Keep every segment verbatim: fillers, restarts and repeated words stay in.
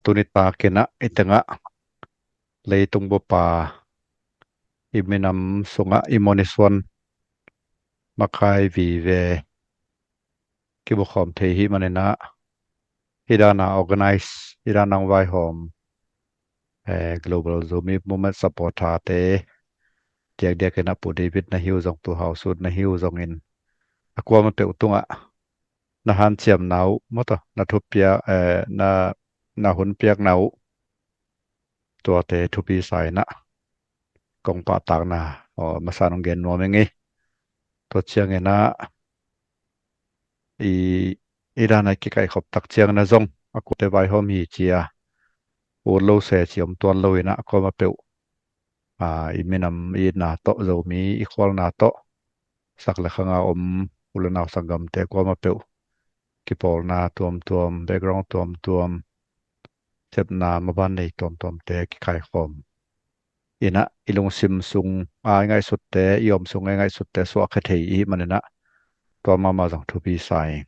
Tuni takin ah i tengah leitung bup a i minam sungah i mawh nisuan makai vive kimukhawm thei hi manin ah, hih dan a organize, hih dan a hong vaihawm, eh, Global Zomi Movement supporter-te diakdiakin ah Pu David na hi uh zong, Pu Hau Sut na hi uh zongin, a kuamah peuh tungah na hanciamna uh, maw tawh, na thupiak, eh, na, na hun piakna uh, tuate thupi sa in ah kong pahtakna, aw, masa in hong gen nuam ing ei. Tua ciangin ah i, i dan a i kikaikhop tak ciangin ah zong a kuate vaihawm hi ci-a ut lo se ci om tuan lo in ah, a kuamah peuh, a, i minam i itna tawh, Zomi i khualna tawh, sak le khang a om u le nau sanggamte kuamah peuh, kipawlna tuamtuam, background tuamtuam, sepna maban nei tuamtuamte kikaikhawm in ah, i lungsim sung a i ngaihsutte, i om sung a i ngaihsutte suahkhia thei i hih manin ah, tua mahmah zong thupi sa ing.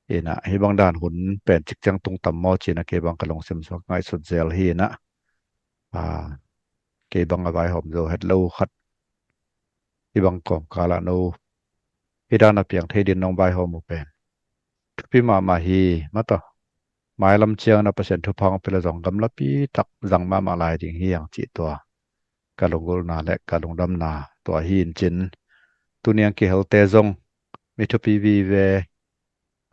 In ah, hih bang dan hun pen cikciang tung tam maw ci-in ah kei bang ka lungsim sung ngaihsut zel hi in ah, a, kei bang a vaihawm zo het lo khat, hih bang kawmkal ah no hih dan a piang thei dingin nong vaihawm uh pen thupi mahmah hi, maw tawh. Mailam ciangin ah Pasian thupha hong pia leh zong gamlapi tak zang mahmah lai ding hi hang cih tua ka lunggulhna le ka lungdamna tua hi in cin. Tuni a kihelte zong mi thupi vive,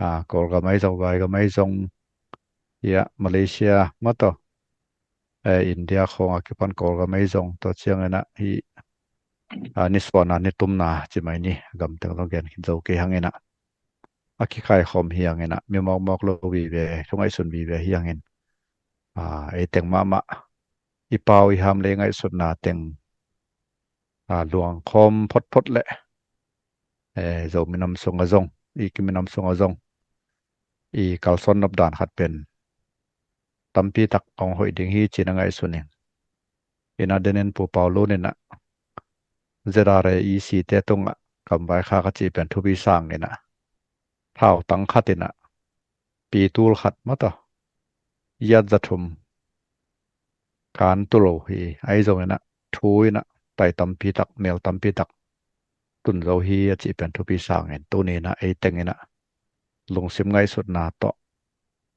a, Kawlgam ahi zong, Vaigam ahi zong, ia, Malaysia, maw tawh, eh, India khawng a kipan Kawlgam ahi zong, tua ciangin ah hih, a, nisuahna nitumna ci mai ni, gam teng zong gen khin zo kei hang in ah, a kikaikhawm hi hang in ah, mi mawkmawk lo vive, thu ngaihsun vive hi hang in, a, ei teng mahmah i pau i ham le i ngaihsutna teng, a, luangkhawm photphot leh, eh, Zo minam sung a zong, i ki minam sung a zong i kalsuan nop dan khat pen tampi tak hong hoih ding hi ci-in ah ngaihsun ing. In ah, denin Pu Pau Lun in ah Z R A E C te tungah kamvai khak a cih pen thupi sa ing in ah, thautang khat in ah, pitul khat, maw tawh, iat za thum kan tu lo hi, ahi zongin ah thu in ah tai tampi tak, mel tampi tak tun zo hi a cih pen thupi sa ing in, tuni in ah ei teng in ah lungsim ngaihsutna tawh,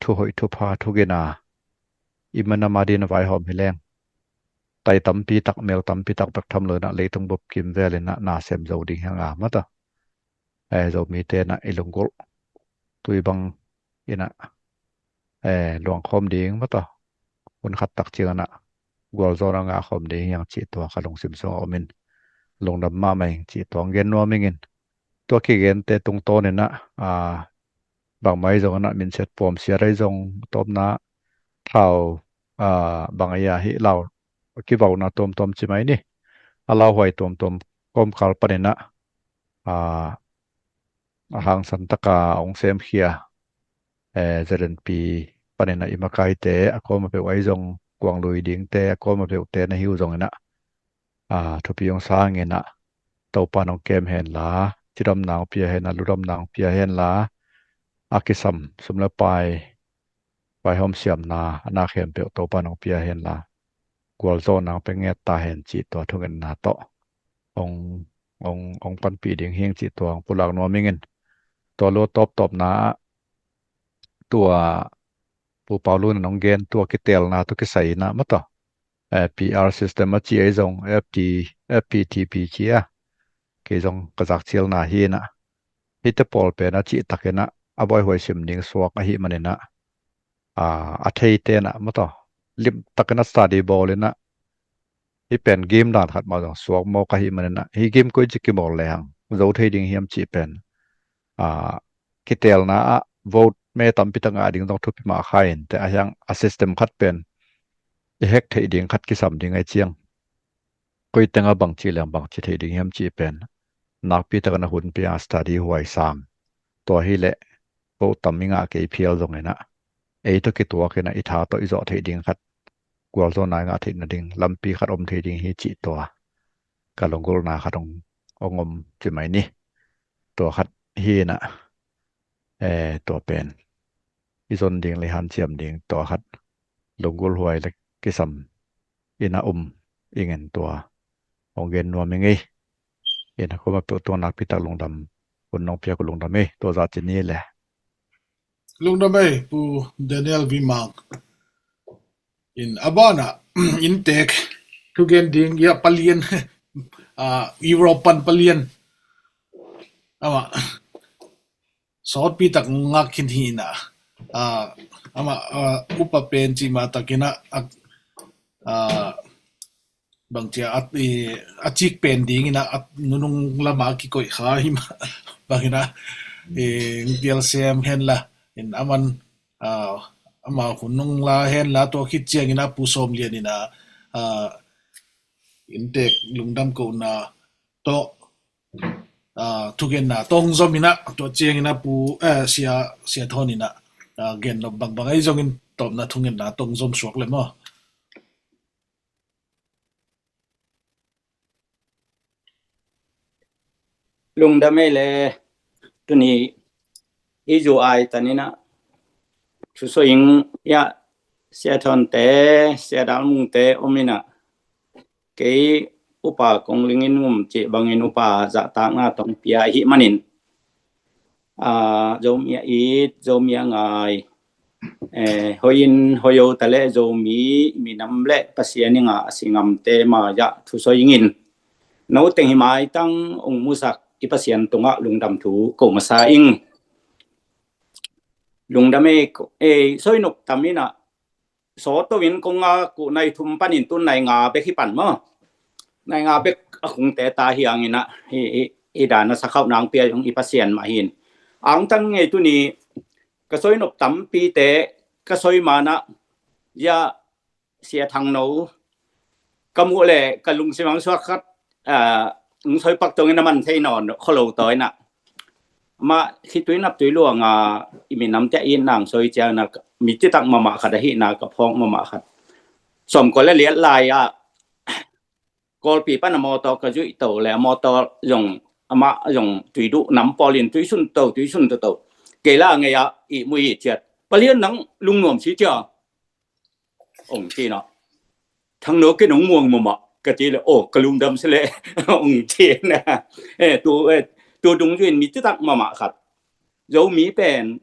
thu hoih, thu pha, thu gina, i minam adingin a vaihawm hi leng, tai tampi tak, mel tampi tak bek tham lo in ah, leitung bup kimvel in ah na sem zo ding hi hang a, maw tawh, eh, Zomite in ah i lunggulh, tu-i bang in ah, eh, luangkhawm ding, maw tawh, hun khat tak ciangin ah gualzawhna ngahkhawm ding hi hang cih tua ka lungsim sungah om in, lungdam mahmah ing cih tua hong gen nuam ing in. Tua kigente tungtawn in ah, a, bangmah ahi zongin ah, minset puamsiat ahi zong, tawpna thau, a, bang ahi a, hih lau kivauna tuamtuam ci mai ni, a lauhuai tuamtuam kawmkal panin ah, a, a hangsan taka hong semkhia, eh, Z N P panin ah i makaite, a kuamah peuh ahi zong, kuang lui dingte, a kuamah peuhte na hi uh zongin ah, a, thupi hong sa ing in ah, Topa in hong kem hen la, cidamna hong pia hen la, ludamna hong pia hen la, a kisam sum le pai, vaihawm siamna a na khempeuh Topa in hong pia hen la, gualzawhna hong pia ngiat ta hen cih tua thungetna tawh hong, hong, hong panpih ding hi ing cih tua hong pulak nuam ing in. Tua lo tawptawpna ah, tua Pu Pau Lun in hong gen, tua kiteelna tawh kisai in ah, maw tawh, eh, P R system a ci ahi zong, F T, F P T P ci a, kei zong ka zak cialna hi in ah, hihte pawl pen a cih takin ah a buaihuai sim ding suak ahih manin ah, a, a theite in ah, maw tawh, limtakin a study bawl in ah, hih pen game dan khat mah zong suak mawk ahih manin ah, hih game koici kimawl lehang zo thei ding hiam cih pen, a, kiteelna ah vote me tampi tak ngah ding zong thupi mah kha in teh, ahi hang a system khat pen i hack theih ding khat kisam ding ahih ciang, koi tengah bangci leng bangci theih ding hiam cih pen nakpi takin a hun pia, study huai sam. Tua hileh vote tam i ngah kei phial zongin ah, ei tawh kituakin ah i tha tawh i zawh theih ding khat, gualzawhna i ngah theih nading lampi khat om thei ding hi cih tua ka lunggulhna khat hong, hong om ci mai ni. Tua khat hi in ah, eh, tua pen i zon ding le hanciam ding tua khat lunggulhhuai le kisam in a um ing in tua hong gen nuam ing ei. In a koma peuh tung nakpi tak lungdam hun nong piak uh lungdam ei. Tua zah ci ni le. Lungdam ei, Pu Daniel Vimak. In a banah inntek thugen ding ia palian, ah, Europe pan palian. Amah sawtpi tak ngak khin hi na. Ah, amah, ah, upa pen ci mah takin a, ah, bangcia a, i, a cik pen dingin a, a nunung lama kikoih kha hi mah bangin a, i, pialsem henla, in aman, ah, ama hun nong la henla, tua khit ciangin a Pu Sawm Lian in a, ah, inntek lungdam kohna tawh, ah, thugenna tong zom in a, tua ciangin a Pu, eh, Sia, Sia Thawn in a, ah, gen nop bangbang ahi zongin tawpna thugenna tong zom suak le maw. Lungdam ei le, tuni i zu ai tanin a, thuso ing ia Sia Thawn te, Sia Dal Mung te om in a, kei upa kong lingin um cih bangin upa zahtakna tong pia ahi manin, ah, Zomi a it, Zomi a ngai, eh, hoihin hoiho ta le Zomi minam le Pasian i ngah a si ngamte mai ah thuso ingin, no teng hi maitang ong musak i Pasian tungah lungdam thu ko masa ing. Lungdam ei, ei, soi nop tam in a, sawto in kong ngak uh nai thum panin tun nai nga bek hi pan maw. Nai nga bek a khungte ta hi ang in a, hi, hi, hi dan a sakhauh nang pia zong i Pasian mah hin. Angtang ngei tuni ka soi nop tampite ka soi man a, ia Sia Thang No ka muh le ka lungsim ang suak khat, ah, ung soi pak tong in a man thei nawn kho lo taw in a. Mah khitui nap tui luang a i minam te a it nang soi ciang na mi citak mahmah khat ahi na ka phawk mahmah khat. Sawm kua le liat lai a Kawlpi pan a mawtaw ka zuih to le a mawtaw zong amah zong tui duh nam pawl in tui sun to, tui sun to to. Kei la ngei a i mui i ciat. Palian nang lungnuam si cia. Ong ci na. Thang No ke nong muang mahmah ka ci le, oh, ka lungdam si le. Ong ci na. Eh, tu, eh, tu dungzui in mi citak mahmah khat. Zomi pen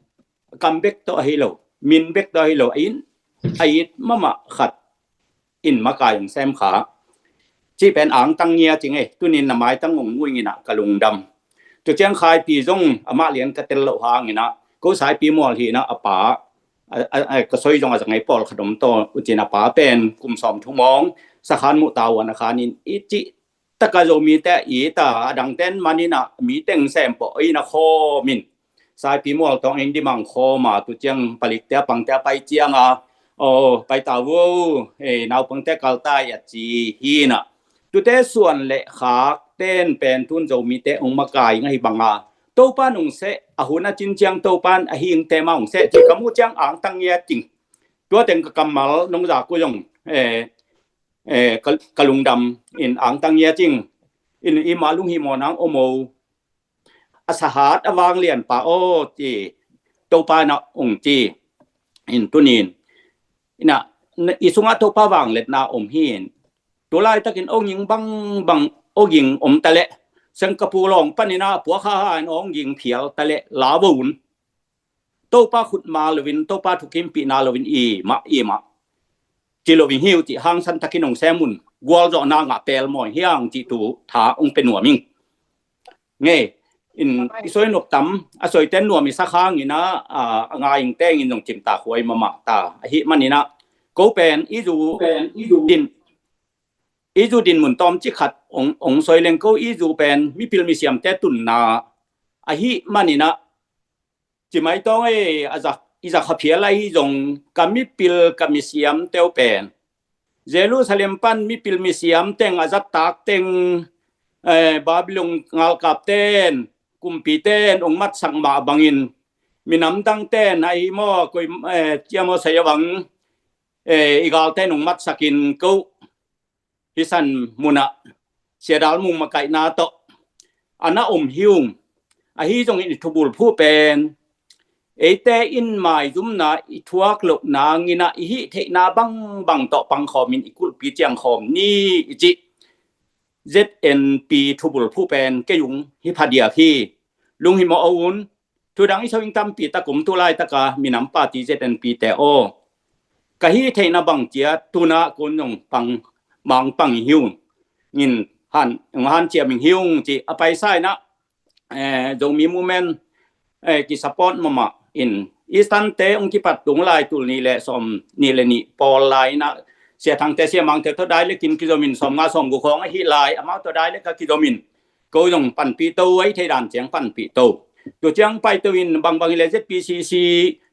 kam bek tawh ahi lo, min bek tawh ahi lo, a in, a it mahmah khat in makai ong sem kha. Ci pen angtang ngia cing ei, tunin na maitang ong muing in a ka lungdam. Tu ciang Khaipi zong amah lian ka tel loh hang in a, ko Saipi mual hi in a a pa, a, a, a, ka soi zong a zangei pawl khat om taw, u cin a pa pen kum sawm thum ong sakhan muh tavuan a khan in i cih taka Zomite a it a, a dangten man in a mi teng sem pawh in a khawm in. Saipi mual tawng in dimang khawm a, tu ciang palikte a pangte a pai ciang a, aw, pai ta vo, eh, naupangte kal ta i a ci hi in a. Tute suan le khak ten pen tun Zomite ong makai ngahi bang a, Topa nung seh, a hun a cin ciang Topa a hingte ma ong seh ci ka mu ciang angtang ngia cing. Tua teng ka kammal nong zak uh zong, eh, eh, ka, ka lungdam in angtang ngia cing. In i ma lunghimawh nang om o. A sahat a vanglian pa aw ci, Topa na ong ci. In tunin. Ina, i sungah Topa vangliatna om hi in. Tulaitakin oging bangbang, oging om ta le. Singapore lawng panin a puakha ha in oging phial ta le la vo un. Topa khutma loin, Topa thukimpihna loin i mah, i mah. Ci loin hiu cih hangsan takin ong sem un, gualzawhna ngah pelmawi hiang cih tu tha ong pe nuam ing. Ngei, in i soi nop tam, a soiten nuam i sak hang in a, a, a ngai ing teng in zong cimtak huai mahmah ta. Ahi man in a, ko pen, i zu, pen, i zu din, i zu din mun tawm ci khat ong, ong soi leng ko i zu pen, mipil misiamte tunna. Ahi man in a, Ci mai tawng ei, a zak, i zak a phial ahi zong, ka mipil, ka misiam teu pen. Jerusalem pan mipil misiam teng, a zat tak teng, eh, Babylon ngalkap ten, kumpi ten, ong matsak mah bangin, minam dang ten, ahi maw, koi, eh, cia maw sai a bang, eh, i gal ten ong matsakin ko. Hi san munah Sia Dal Mung makaihna tawh a na om hi ung. Ahi zongin i thubul phuh pen eite in maizumna i thuak loh nangin ah i hih theihna bangbang tawh pangkhawmin i kulhpi ciangkhawm ni i cih Z N P thubulphuh pen kei ung hi phadiak hi. Lunghimawh un. Thudang i sawing tampi tak um tu laitaka minam party Z N P te aw, ka hih theihna bang cia tunah kun zong pang mang pang hi ung in han, hanciam hi ung ci a paisa inah, eh, Zomi movement, eh, ki support mahmah in Eastern te ong kipat tung lai tul nih le sawm nih le nih pawl lai inah Sia Thangte Sia Mangte tawh dai lekin kizomin sawm nga sawm gu khawng ahi lai amau tawh dai leka kizomin ko zong panpih to, a i thei dan ciang panpih to. Tu ciang paito in bangbang hileh Z P C C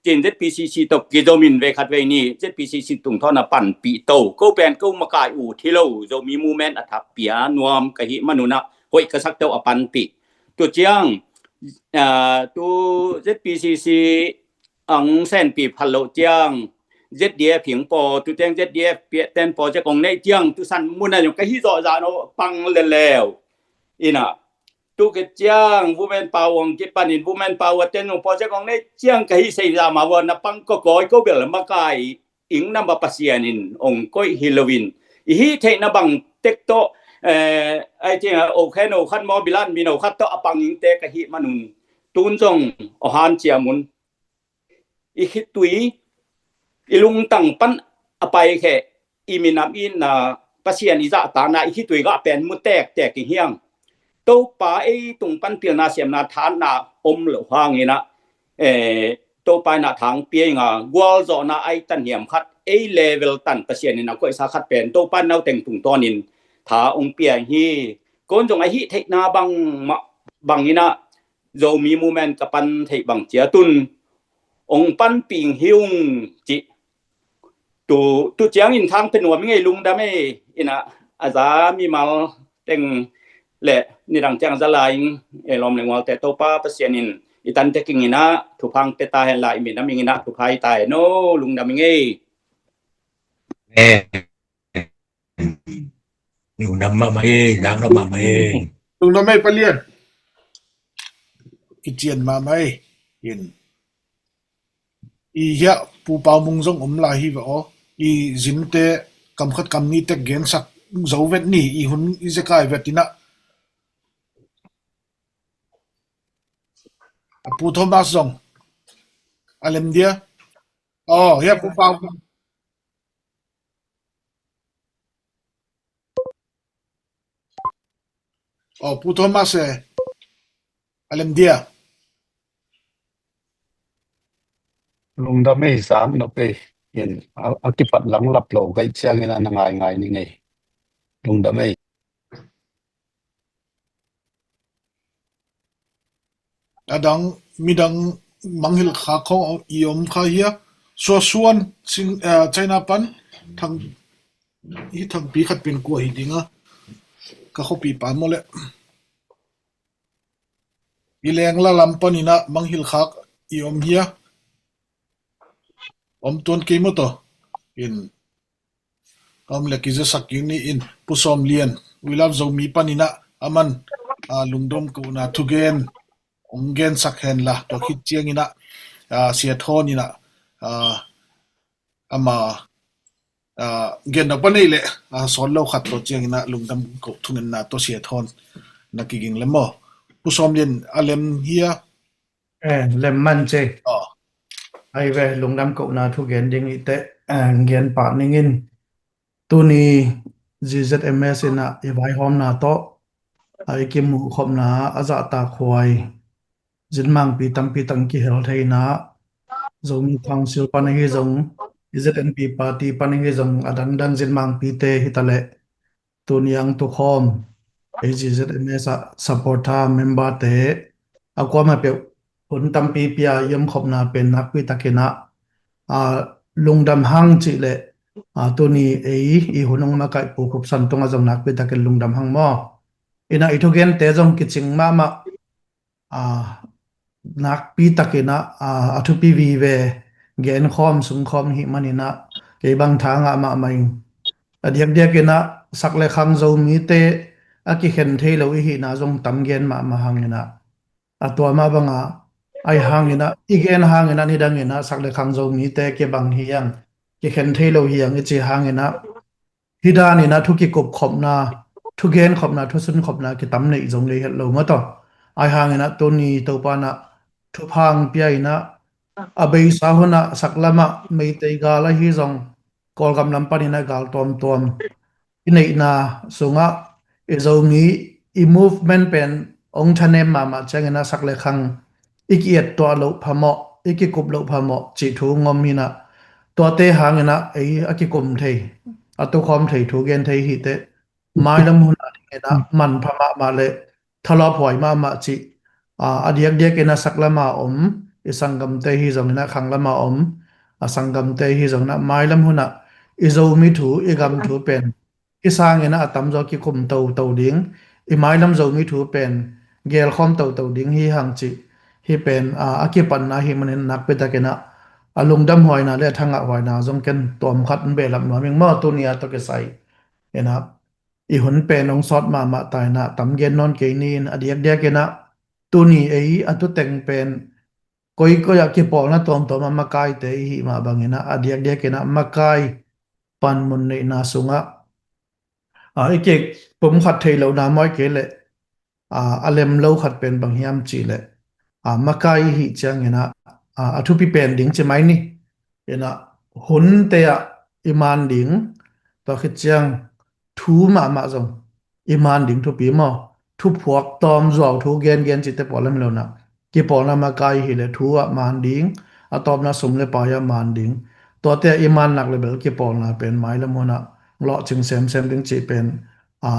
cin Z P C C tawh kizomin vei khat vei ni Z P C C tungthawn a panpih to. Ko pen ko makai uh thi lo Zomi movement a thak pia nuam ka hih manunah hoih ka sak to a panpih. Tu ciang, ah, tu Z P C C ang senpih phal lo ciang Z D F hing paw, tu ciang Z D F piah ten paw ciang kong neih ciang tu san muna zong ka hih zawh zah no pang leleu. Inah tu ke ciang women power ong kipanin women power ten ong paw ciang ong nei ciang ka hih sei zama wa na pang ko koi ko bel makai ing nama Pasian in ong koih hi loin i hih theihna bang tek tawh, eh, ai ciang a okhen okhat maw bilan min okhat tawh a pang ingte ka hih manun tun zong aw hanciam un. I khitui i lungtang pan a pai kheh i minam i na Pasian i zahtakna i khitui gah pen mu tektek ing hiang. Topa ei tung pan pilna siamna thanna om lo hanginah, eh, Topa inah thang pia inga gualzawhna ai tan hiam khat ei level tan Pasian inah koihsa khat pen Topa nauteng tungtawnin tha ong pia hi. Kon zong a hih theihna bang mah banginah Zomi movement ka pan theih bang cia tun ong panpih hi ung cih. Tu, tu ciangin thang pe nuam i ngei lungdam ei inah a za mimal teng le nidang ciang a za lai ing e lawm le ngualte Topa Pasian in i tante king inah thupha ong pe ta hen la i minam ing inah thupha i ta hen o lungdam i ngei. Lungdam mahmah e, lungdam mahmah e. Lungdam ei palian. Kician mahmah e. In. I hiah Pu Pau Mung zong om lai hi ve aw. I zinte kam khat kam ni tek gensak zo vet ni i hun i zekai vet inah. A Pu Thomas zong a lem dia. Aw, hiah Pu Pau Mung. Aw, Pu Thomas e, a lem dia. Lungdam ei, sam nop ei. In a, a kipat lang lap lo ka hih ciangin a na ngaingai ni ngei. Lungdam ei. A dang midang manghilh khak khawng i om kha hia? Suasuan sing, eh, China pan thang, hi thangpi khat pen kua hi dinga ka khuapi pa maw le. I lengla lam paninah manghilh khak i om hia? Om tuan kei maw taw? In om le kizasak kik ni in Pu Sawm Lian, We Love Zomi paninah a man, a, lungdam kohna thugen ong gensak henla tua khit cianginah, a, Sia Thawn inah, a, ama, a, gen nop a neih leh, a, sawt lo khat tua cianginah lungdam koh thungenna tua Sia Thawn na kiging le maw? Pu Sawm Lian a lem hia? Eh, lem man cei. Aw. Ai ve, lungdam kohna thu gen ding i teh, eh, gen pah ningin. Tuni Z Z M S inah i vaihawmna tawh, a i kimuhkhopna a zahtakhuai zinmangpi tampi tang kihel theina, Zomi Council pan ahi zong, Z N P party pan ahi zong, a dangdang zinmangpite hitaleh, tuni ang tukhawm A Z Z M S ah supporter member te a kuamah peuh hun tampi pia i omkhopna pen nakpi takinah, a, lungdam hang cih leh, a, tuni ei i hun ong makaih Pu Khup San tungah zong nakpi takin lungdam hang maw? Inah i thugente zong kicing mahmah, a, nakpi takinah, a, a thupi vive genkhawm sungkhawm hih maninah kei bang tha ngah mahmah ing. A diakdiakinah sak le khang Zomite a kikhen thei lo i hihna zong tam gen mahmah hanginah a tua mah banga Ahi hangin ah, i gen hangin ah, nidangin ah sak le khang Zomite kibang hi hang, kikhen thei lo hi hang i ci hangin ah, hih danin ah thu kikup khopna, thu gen khopna, thu sun khopna kitam neih zong lei het lo maw taw. Ahi hangin ah tuni Topa in ah thupha hong pia in ah, a beisa hun ah saklam ah Meitei gal ahi zong, Kawlgam lam panin ah gal tuamtuam i neihna sungah i Zomi i movement pen hong thanem mahmah ciangin ah sak le khang i ki-et tuah loh phamawh, i kikup loh phamawh cih thu ngom hi in ah, tuate hangin ah ei a kikum thei, a tukhawm thei thu gen thei hi teh, mailam hun ah dingin ah manpha mahmah le thalawphuai mahmah cih, a, a diakdiakin ah saklam a om i sanggamte hi zongin ah, khanglam a om a sanggamte hi zongin ah, mailam hun ah i Zomi thu, i gam thu pen i sangin ah a tamzaw kikum toto ding, i mailam Zomi thu pen gelkhawm toto ding hi hang cih, hih pen, a, a kipatna ahih manin nakpi takin ah a lungdamhuaina le a thangahhuaina zong ken tuam khat hong behlap nuam ing maw, tuni a tawh kisai in ah. I hun pen hong sawt mahmah ta in ah tam gen nawn kei ni in, a diakdiakin ah tuni ei a tuteng pen koikoi ah kipawlna tuamtuam ah makaite i hih mah bangin ah, a diakdiakin ah makai panmun neihna sungah, a, i kipumkhat theih lohna mawi kei leh, a, a lem lo khat pen bang hiam cih leh, a, makai i hih ciangin ah, a, a thupi pen ding ci mai ni. In ah hunte ah i man ding, tua khit ciang thu mahmah zong i man ding thupi maw. Thuphuak tawm, zuau thu gengen cihte pawl lam hi lo in ah, kipawlna makai hi leh thu ah man ding, a tawpna sum le pai ah man ding. Tuate ah i man nak le bel kipawlna pen mailam hun ah lawhcing semsem ding cih pen, a,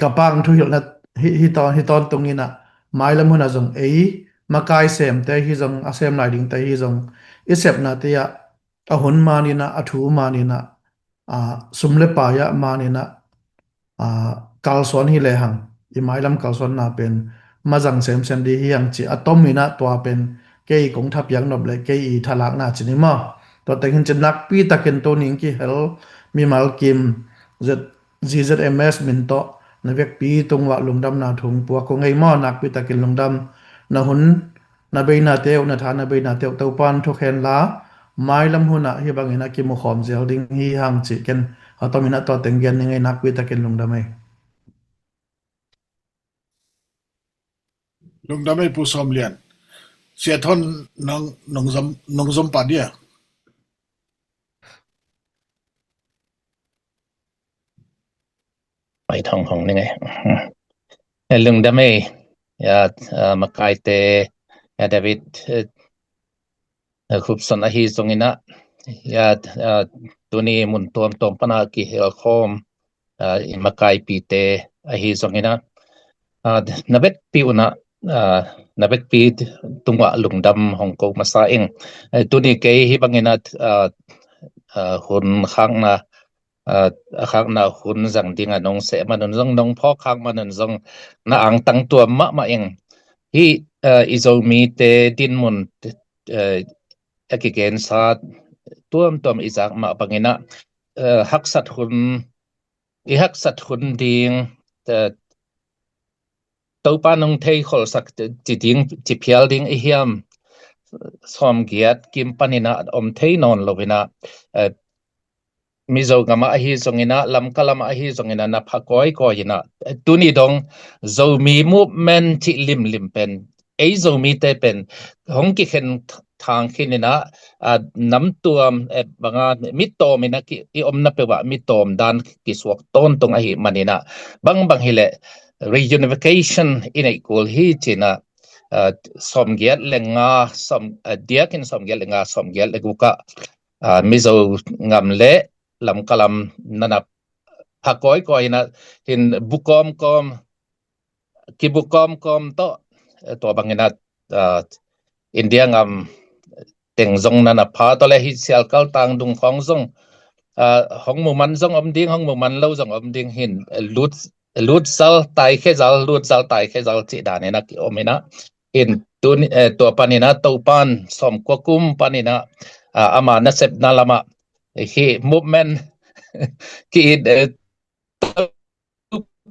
ka pang thuhilhna hi, hi tawn, hi tawntung in ah, mailam hun ah zong ei makai semte hi zong, a sem lai dingte hi zong, i sepnate ah a hun man in ah, a thu man in ah, a, sum le pai ah man in ah, a, kalsuan hi lehang, i mailam kalsuanna pen mazang semsem ding hi hang cih a tom in ah, tua pen kei kong thapiak nop le kei i thalakna ci ni maw. Tua teng hi in cin nakpi takin tuni hong kihel mimal kim Z, Z Z M S min tawh na vekpi tungah lungdamna thu hong puak kong hi maw, nakpi takin lungdam. Na hun, na beinate uh, na tha na beinate uh Topa'n thukhen la, mailam hun ah hih bangin a kimukhawm zel ding hi hang cih ken a tom in ah tua teng gen ning ei, nakpi takin lungdam ei. Lungdam ei Pu Sawm Lian. Sia Thon nong, nong zom, nong zom pah dia. Mai thong hong ning ei. Eh, lungdam ei. Ya, ah, makaite, ya David, eh, eh, Khupson ahi zongin ah, ya, ah, tuni mun tuamtuam pan a kihel khawm, ah, i makaipite ahi zongin ah, ah, na vekpi un ah, ah, na vekpi tungah lungdam hong ko masa ing. Eh, tuni kei hih bangin ah, ah, ah, hun khakna, ah, a khakna hun zang ding a nong seh man un zong, nong phawk khak man un zong, na angtang tuam mahmah ing. Hih, ah, i Zomite dinmun, eh, a kigensa tuamtuam i zak mah bangin ah, eh, haksat hun, i haksat hun ding, eh, Topa nong thei kholsak ci ding, ci phial ding i hiam, sawmgiat kim panin ah om thei nawn lo in ah, eh, Mizo gam ah ahi zongin ah, Lamka lam ah ahi zongin ah, na pha kawikawi in ah, tuni dong Zomi movement cih limlim pen, ei Zomite pen hong kikhen thang khin in ah, ah, namtuam, eh, banga mi tawm in ah ki, i omna peuh ah mi tawm dan kisuak tawntung ahih manin ah, bangbang hi leh reunification i neih kul hi ci in ah, ah, sawmgiat le nga, sawm, ah, diakin sawmgiat le nga, sawmgiat le guk ah, ah, Mizo gam le Lamka lam na na pha kawikawi in ah, hin bu kawmkawm, kibu kawmkawm tawh, eh, tua bangin ah, ah, India gam teng zong na na pha, tua le hih Sialkal tang dung khawng zong, ah, hong mu man zong om ding, hong mu man lo zong om ding hin, eh, lut, lut zal taikhia zal, lut zal taikhia zal cih dan in ah ki om in ah, hin tun, eh, tua panin ah Topa'n sawmkua kum panin ah, ah, ama nasepna lam ah hih movement ki-it, eh,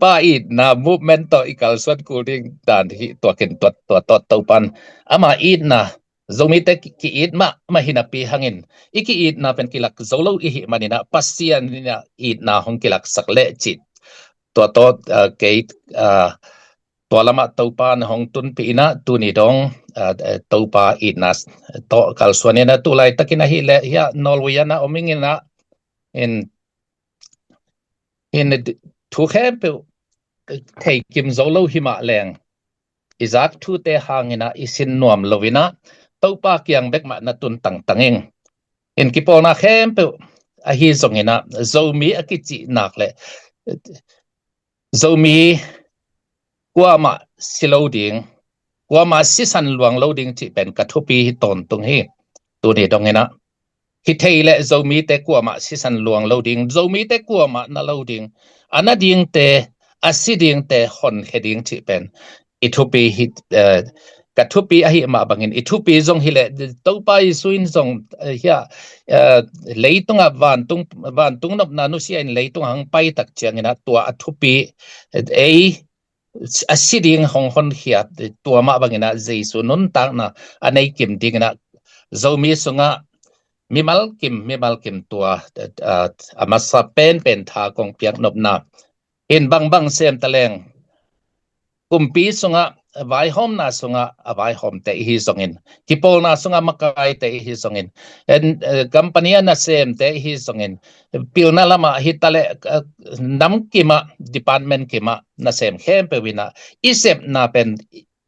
Pa itna movement tawh i kalsuan kul ding dan hi. Tua kin tua, tua tawh Topan ama itna, Zomite ki-, ki-it mahmah hi napi hangin, i ki-itna pen kilak zo lo i hih maninah Pasian inah itna hong kilaksak leh cih. Tua tawh, ah, kei, ah, tua lamah Topan hong tunpih inah tuni dong, ah, eh, Topa itna tawh kalsuan inah tu laitakin ahih leh hiah Norway ah na om ing inah, in, in thu khempeuh thei kim zo lo hi mah leng, i zak thute hang inah i sin nuam lo inah Topa kiang bek mah na tun tangtang ing. In kipawlna khempeuh ahi zong inah Zomi a kicih nak leh Zomi kuamah si lo ding, kuamah sisan luang lo ding cih pen ka thupi hi tawntung hi. Tuni dong inah hi thei leh Zomite kuamah sisan luang lo ding, Zomite kuamah na lo ding, a na dingte, a si dingte honkhia ding cih pen i thupi hi. Eh, ka thupi ahih mah bangin i thupi zong hi leh Topa Jesu in zong, eh, hiah, eh, leitungah vantung, vantung nopna nusia in leitungah hong pai tak ciang inah tua a thupi, eh, ei a si ding hong honkhia, tua mah bang inah Jesu nuntakna a nei kim ding inah Zomi sungah mimal kim, mimal kim tua, ah, a masa penpen tha kong piak nopna. In bangbang sem ta leng, kumpi sungah, vaihawmna sungah a vaihawmte i hi zongin, kipawlna sungah makaite i hi zongin, en, eh, company a nasemte i hi zongin, pilna lamah hi ta leh, eh, nam kimah, department kimah nasem khempeuh inah i sepna pen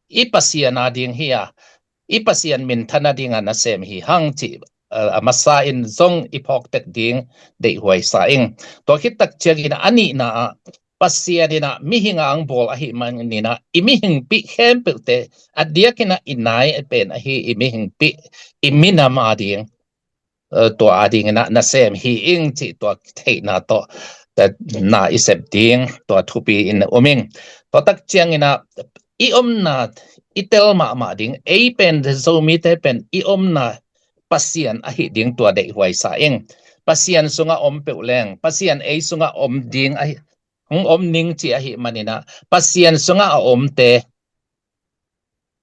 i Pasian a ding hi a, i Pasian minthan a dingah nasem hi hang cih, eh, a masa in zong i phawk tek ding deihhuai sa ing. Tua khit tak ciang inah a nihna ah Pasian inah mihing a ang bawl ahih manin ah i mihingpih khempeuhte, a diak inah i nai pen ahi i mihingpih, i minam a ding, eh, tua a ding inah nasem hi ing cih tua theihna tawh, eh, na i sep ding tua thupi in um ing. Tua tak ciang inah i omna i tel mahmah ding, ei pen Zomite pen i omna Pasian ahi ding tua deihhuai sa ing. Pasian sungah om peuh leng, Pasian ei sungah om ding ahi, hong om ning cih ahih manin ah, Pasian sungah a omte,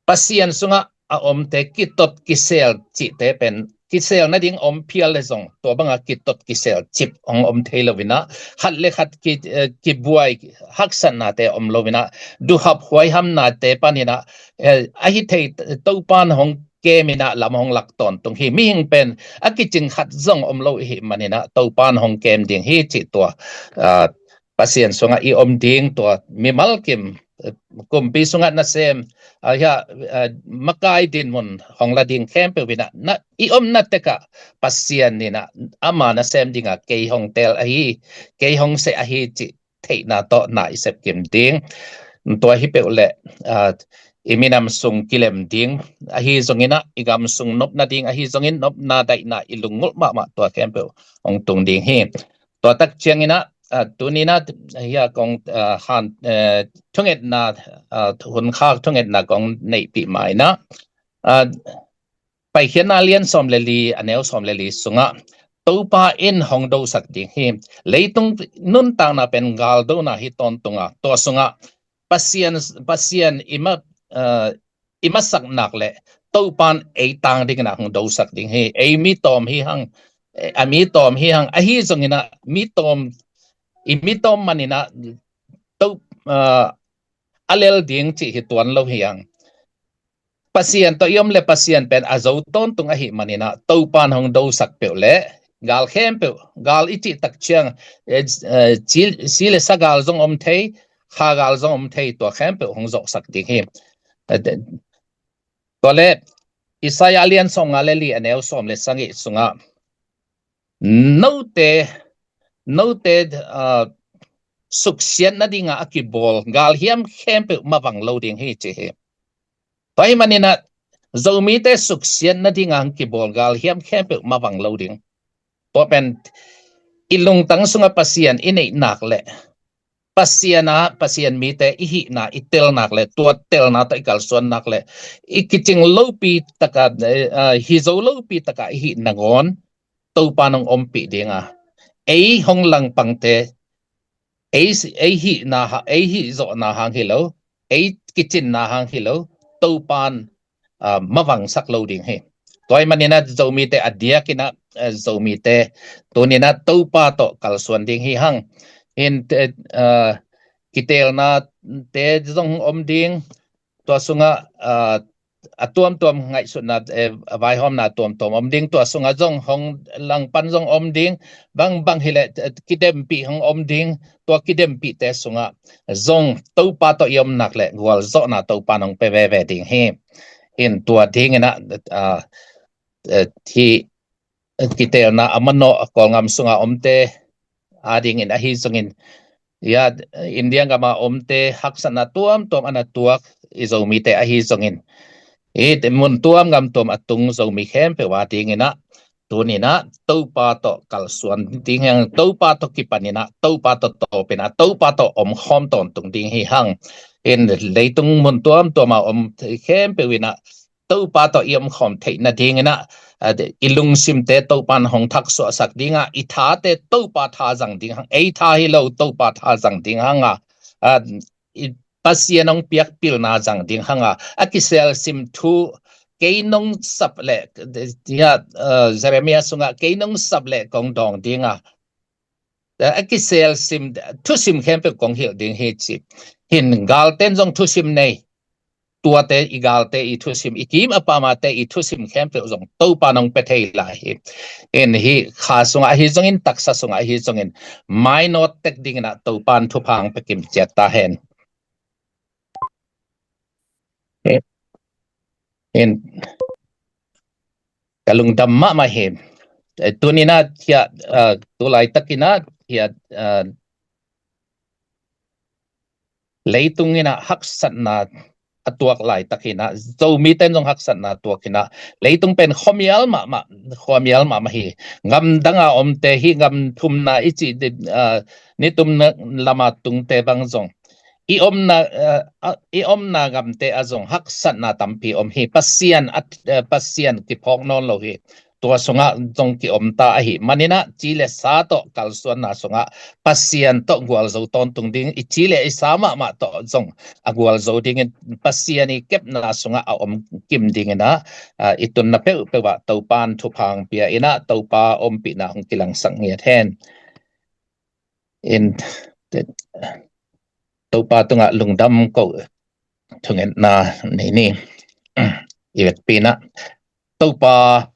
Pasian sungah a omte kitot kisel cihte pen, kisel nading om phial le zong, tua bangah kitot kisel cip hong om thei lo inah, khat le khat ki, eh, kibuai haksatnate om lo inah, duhap huaihamnate panin ah, eh, ahi thei Topan hong kem inah lam hong lak tawntung hi. Mihing pen a kicing khat zong om lo i hih manin ah Topan hong kem ding hi cih tua, ah, Pasian sungah i om ding tua mimal kim, eh, kumpi sungah nasem, ah, hiah, ah, makai dinmun hong la ding khempeuh inah, na, i omna tekah Pasian inah ama nasem dingah kei hong tel ahi, kei hong seh ahi cih theihna tawh na i sep kim ding. Tua hi peuh leh, ah, i minam sung kilem ding ahi zong inah, i gam sung nopna ding ahi zongin, nopna daihna i lunggulh mahmah tua khempeuh hong tung ding hi. Tua tak ciang inah, ah, tuni inah, hiah kong, ah, han, eh, thungetna, ah, hun khak thungetna kong neihpih ma inah, ah, Paikhiatna lian sawm le li, a neu sawm le li sungah, Topa in hong dosak ding hi. Leitung nuntakna pen galdona hi tawntung a, tua sungah Pasian, Pasian i ma, eh, i masak nak leh Topan ei tang ding inah hong dosak ding hi. Ei mi tawm hi hang, eh, a mi tawm hi hang, ahi zong inah mi tawm, i mi tawm man inah To, eh, a lel ding cih hi tuan lo hi hang. Pasian tawh i om le Pasian pen a zo tawntung ahih manin ah Topan hong dosak peuh leh gal khempeuh, gal i cih tak ciang, eh, eh, ci, si le sa gal zong om thei, kha gal zong om thei, tua khempeuh hong zawhsak ding hi. Eh, tua le Isaiah lian sawm nga le li, a neu sawm le sagih sungah, note, note, ah, suksiat nadingah a kibawl galhiam khempeuh mavang lo ding hi ci hi. Tua ahih manin ah Zomite suksiat nadingah a kibawl galhiam khempeuh mavang lo ding. Tua pen i lungtang sungah Pasian i neih nak leh, Pasian ah, Pasian mite i hihna i tel nak leh, tua telna tawh i kalsuan nak leh, i kicing lopi takah, eh, ah, hi zo lopi takah i hih nangawn Topa nong ompih ding a, ei hong langpangte ei, ei hihna ha-, ei hih zawhna hang hi lo, ei kicinna hang hi lo, Topan, ah, mavangsak lo ding hi. Tua ahih maninah Zomite a diakinah, eh, Zomite tuninah Topa tawh kalsuan ding hi hang. Hin te, ah, kiteelnate zong om ding, tua sungah, ah, a tuamtuam ngaihsutna, eh, a vaihawmna tuamtuam om ding, tua sungah zong hong langpan zong om ding, bangbang hileh, eh, kidempih hong om ding, tua kidempihte sungah zong Topa tawh i om nak leh gualzawhna Topa nong pe veve ding hi. Hin tua dinginah, ah, eh, hi kiteelna a manawh a Kawlgam sunga omte adingin ahi zongin, ya, India gama omte haksatna tuamtuam a na tuak i Zomite ahi zongin, i mun tuam gam tuam a tung Zomi khempeuh adinginah tuninah Topa tawh kalsuan ding hi hang, Topa tawh kipaninah, Topa tawh tawpinah, Topa tawh omkhawm tawntung ding hi hang. In leitung mun tuamtuama om khempeuh inah Topa tawh i omkhawm theih nadinginah, ah, i lungsimte Topan hong thaksuahsak dinga, i thate Topa tha zang ding hang, ei tha hi lo Topa tha zang ding hanga, ah, i Pasian hong piak pilna zang ding hanga, a kiselsim thu kei nong sap leh, ya, ah, Jeremiah sungah kei nong sap leh kong dawng dinga, a kiselsim thusim khempeuh kong hilh ding hi ci. Hin galten zong thusim nei. Tuate i galte i thusim, i kim a pamate i thusim khempeuh zong Topa nong pe thei lai hi. In hi kha sungah ahi zongin, taksa sungah ahi zongin, mainawt tek dinginah Topan thupha hong pe kim ciat ta hen. In ka lungdam mahmah hi. Eh, tuninah hiah, ah, tu laitakinah hiah, ah, leitung inah haksatna a tuak laitakinah, Zomite in zong haksatna tuakinah, leitung pen khuamial mahmah, khuamial mahmah hi. Gamdanga omte hi, gam thumna i cih, ah, nitumna lama tungte bang zong i omna, ah, ah, i omna gamte ah zong haksatna tampi om hi. Pasian at, ah, Pasian kiphawk nawn lo hi. Tua sungah zong kiomta ahih maninah, ci le sa tawh kalsuanna sungah Pasian tawh gualzo tawntung ding, i ci le i sa mahmah tawh zong a gualzo dingin, Pasian i kepna sungah a om kim dinginah, ah, i tunna peuhpeuh ah Topan thupha hong pia inah, Topa ompihna hong kilangsak ngiat hen. In, Topa tungah lungdam ko thungetna nei ni. I vekpi inah Topa